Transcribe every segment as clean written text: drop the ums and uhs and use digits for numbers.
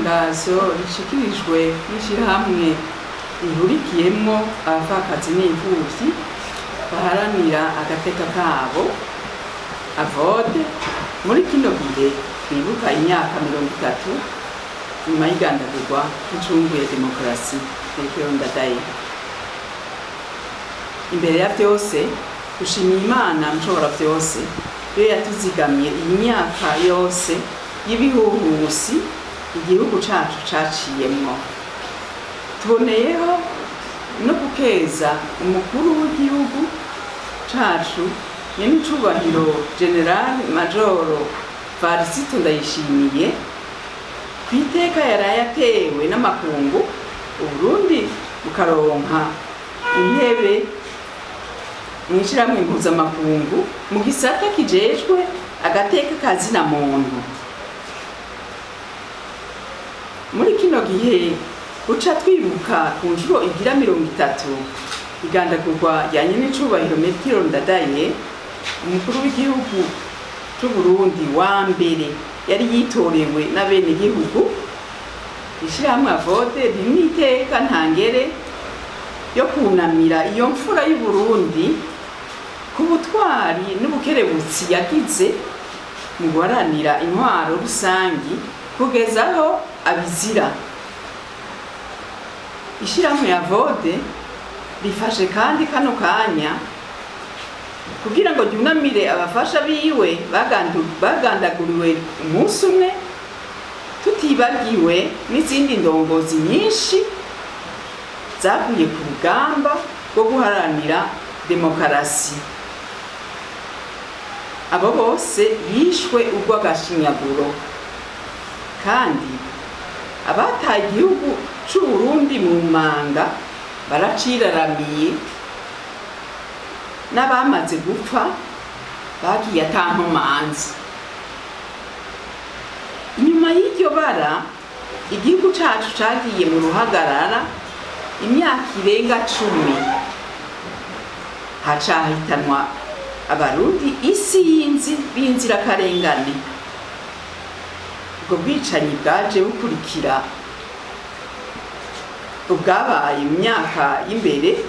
Itangazo rishikirijwe n'ishirahamwe rihurikiyemwo abapfakazi n'imfuvyi baharanira agateka kabo AVODE. Muri kino gihe twibuka imyaka 30 nyuma y'igandagurwa ry'icungu ya demokarasi Melchior Ndadaye. Imbere ya vyose, dushimiye Imana Mushobora vyose, yo yatuzigamye iyi myaka yose y'ibihuhusi igihugu cacu caciyemwo. Tuboneyeho no gukeza umukuru w'igihugu cacu, nyenicubahiro General Majoro Varisito Ndayishimiye, kw'iteka yaraye atewe n'amakungu, Uburundi bukaronka intebe mw'ishirahamwe mpuzamakungu mu gisata kijejwe agateka ka zina muntu. Muri kino gihe buca twibuka ku nshuro igira 30 igandagurwa rya nyenecubahiro Melchior Ndadaye, umukuru w'igihugu c'Uburundi wa mbere yari yitorewe n'abenegihugu, ishirahamwe AVODE rimwe iteka ntangere yo kunamira iyo mfura y'Uburundi ku butwari n'ubukerebutsi yagize mu guharanira intwaro rusangi kugeza aho abizira. Ishirahamwe AVODE rifashe kandi kano kanya kugira ngo ryunamire abafasha biwe bagandaguriwe umunsi umwe, tutibagiwe n'izindi ndongozi nyinshi zaguye ku rugamba rwo guharanira demokarasi. Abo bose bishwe urw'agashinyaguro, kandi abataye igihugu c'Uburundi mu manga baraciraramiye, n'abamaze gupfa bagiye ata nkomanzi. Inyuma y'iryo bara, igihugu cacu cagiye mu ruhagarara imyaka irenga 10, hacahitanwa Abarundi isinzi b'inzirakarengane. Ubwo bwicanyi bwaje bukurikira ubwabaye mu myaka y'imbere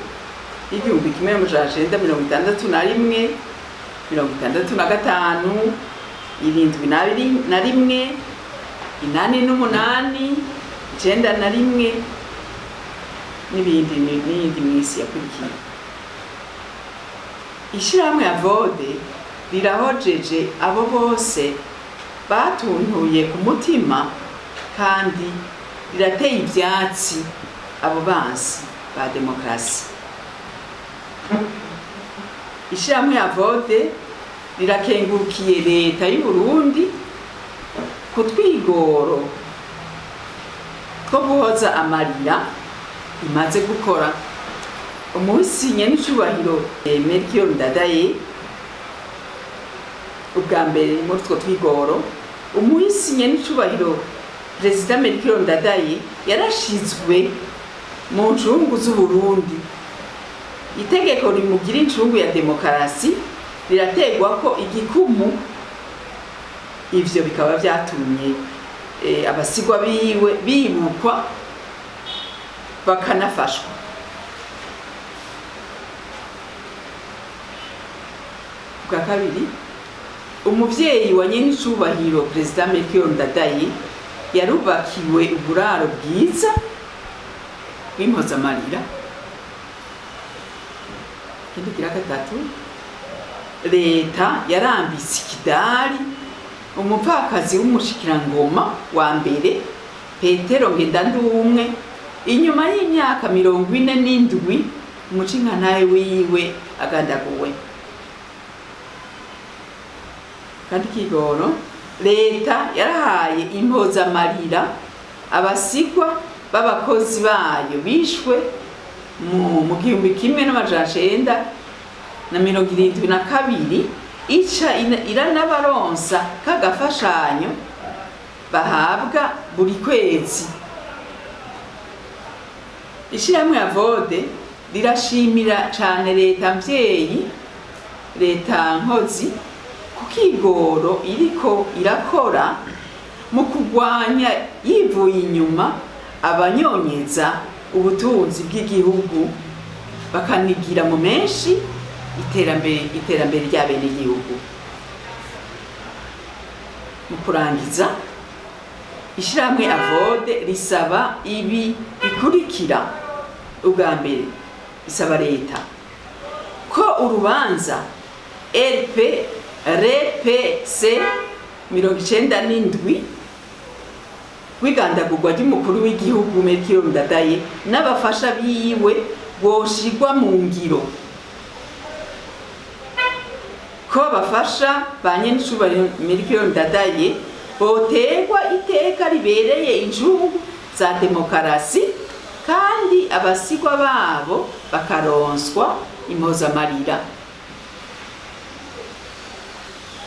y'1961, 65, 71, 88, 91 n'ibindi n'iyindi minsi yakurikiye. Ishirahamwe AVODE rirahojeje abo bose batuntuye ku mutima, kandi rirateye ivyatsi abo bansi ba demokarasi. Ishirahamwe AVODE rirakengurukiye leta y'u Burundi ku twigoro two guhoza amarira imaze gukora. Umuhisi nyenicubahiro Melchior Ndadaye, ubwa mbere muri utwo twigoro, umuhisi nyenicubahiro Perezida Melchior Ndadaye yarashizwe mu ncungu z'Uburundi. Itegeko rimugira incungu ya demokarasi rirategwa ko igikumu. Ivyo bikaba vyatumye abasigwa biwe bibukwa bakanafashwa. Bwa kabiri, umuvyeyi wa nyenicubahiro Perezida Melchior Ndadaye yarubakiwe uburaro bwiza bw'impozamarira. Ikindi gira gatatu, leta yarambitse ikidari umupfakazi w'umushikirangoma wa mbere Petero Ngendandumwe inyuma y'imyaka 47 umucinkantahe wiwe agandaguwe. Kandi kigoro, leta yarahaye impozamarira abasigwa b'abakozi bayo bishwe mu 1972, ica iranabaronsa k'agafashanyo bahabwa buri kwezi. Ishirahamwe AVODE rirashimira cane leta mvyeyi, leta nkozi, ku kigoro iriko irakora. mu kurwanya yivuye inyuma abanyonyeza ubutunzi bw'igihugu bakanigira mu menshi iterambere ry'abenegihugu. Mu kurangiza, ishirahamwe AVODE risaba ibi bikurikira. Ubwa mbere, isaba leta ko urubanza RP RPC 97 rw'igandagurwa ry'umukuru w'igihugu Melchior Ndadaye n'abafasha biwe rwoshirwa mu ngiro, ko abafasha ba nyenicubahiro Melchior Ndadaye boterwa iteka ribereye injungu za demokarasi, kandi abasigwa babo bakaronswa impozamarira,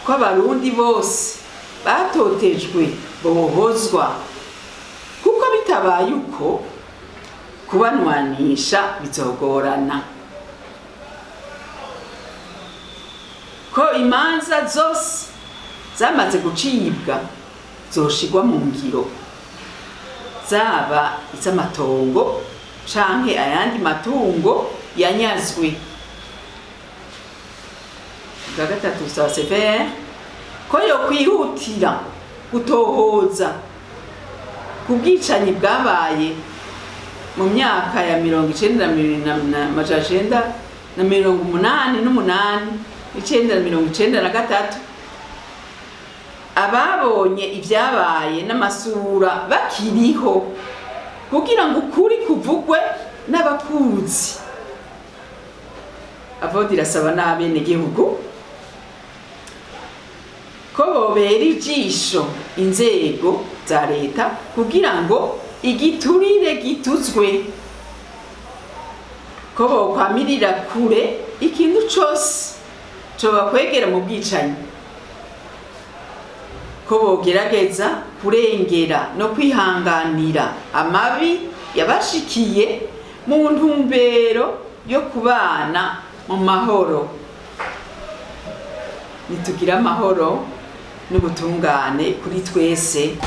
ko abarundi bose batotejwe bohozwa, kuko bitabaye uko kubanwanisha bizogorana, ko imanza zose zamaze gucibwa zoshirwa mu ngiro, zaba iz'amatongo canke ayandi matungo yanyazwe. Ubwa gatatu, busaba CVR ko yo kwihutira gutohoza ku bwicanyi bwabaye mu myaka ya 1988, 1993, ababonye ibyabaye n'amasura bakiriho, kugira ngo ukuri kuvugwe n'abakuzi. AVODE irasaba n'abenegihugu ko bobera ijisho inzego za leta kugira ngo igiturire gituzwe, ko bokwamirira kure ikintu cose cobakwegera mu bwicanyi, ko bogerageza kurengera no kwihanganira amabi yabashikiye mu ntumbero yo kubana mu mahoro. Nitugire amahoro n'ubutungane kuri twese.